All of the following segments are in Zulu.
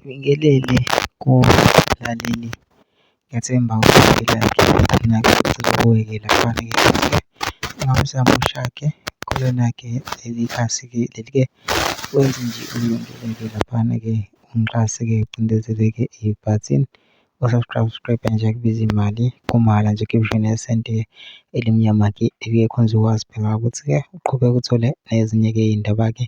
Ngibingelele kumlaleli, ngiyathemba uyaphila-ke. Mina-ke kuke laphana-ke engabe usamusha-ke kulona-ke leli khasi-ke leli-ke wenze nje okulungile-ke laphana-ke ungixhase-ke ucindezele-ke ibhathini u-subscribe nje akubizi mali kumahhala nje awukhiphi ngisho nesenti elimnyama-ke khona uzokwazi phela ukuthi-ke uqhubeke uthole nezinye-ke iy'ndaba-ke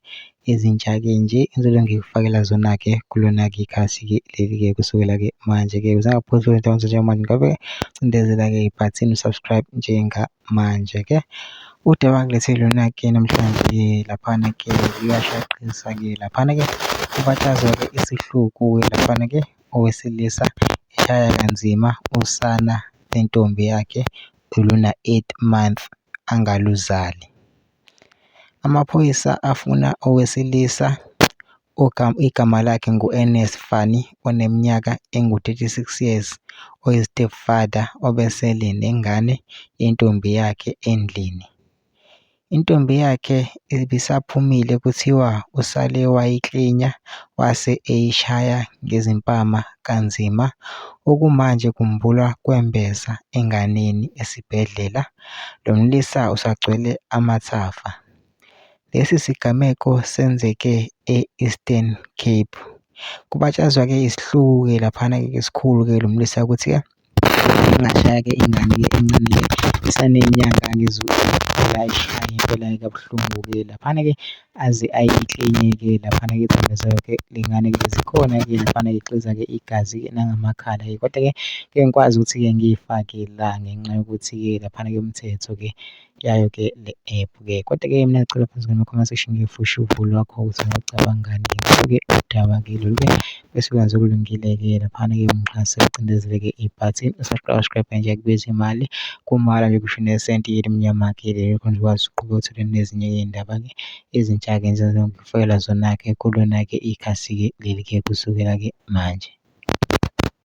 ezintsha-ke nje engizobe ngikufakela zona-ke kulona-ke ikhasi-ke leli-ke kusukela-ke manje-ke. Ukuze ungaphuthwa njengamanje ngabe cindezela-ke ibhathini u-subscribe njengamanje-ke. Udaba engilethele lona-ke namhlanje laphana-ke luyashaqisa-ke laphana-ke kubatshazwa-ke isihluku-ke laphana-ke owesilisa eshaya kanzima usana lentombi yakhe oluna-8 month angaluzali. Amaphoyisa afuna owesilisa igama lakhe ngu-Ernest Fani oneminyaka engu-36 years oyi-step father obesele nengane yentombi yakhe endlini. Intombi yakhe ibisaphumile kuthiwa usale wayiklinya wase eyishaya ngezimpama kanzima okumanje kumbulwa kwembesa enganeni esibhedlela, lo mlisa usagcwele amathafa. Lesi sigameko senzeke e-Eastern Cape. Kubatshazwa-ke isihluku-ke laphana-ke esikhulu-ke lo mlisa ukuthi-ke angashaya-ke ingane-ke encane-ke esaney'nyanga ayishaye impela kabuhlungu-ke laphana-ke aze ayiklinye-ke laphana-ke ke le ngane-ke zikhona-ke laphana ikliza-ke igazi-ke nangamakhala-ke kodwa-ke ngeke ngikwazi ukuthi-ke ngiyifake la ngenxa yokuthi-ke laphana-ke umthetho-ke yayo-ke le app-ke. Kodwa-ke mina ngicela phansi kuma-comment section-ke usho uvo lwakho ukuthi ucabangani ngalo-ke udaba-ke lolu-ke bese ukwenza okulungile-ke laphana-ke ungixhase ucindezele-ke ibhathini u-subscribe nje akubizi imali kumahhala nje ngisho nesenti elimnyama-ke lelo khona uzokwazi ukuqhubeka uthole nezinye iy'ndaba-ke ezintsha-ke ngikufakela zona-ke kulona-ke ikhasi-ke leli-ke kusukela-ke manje.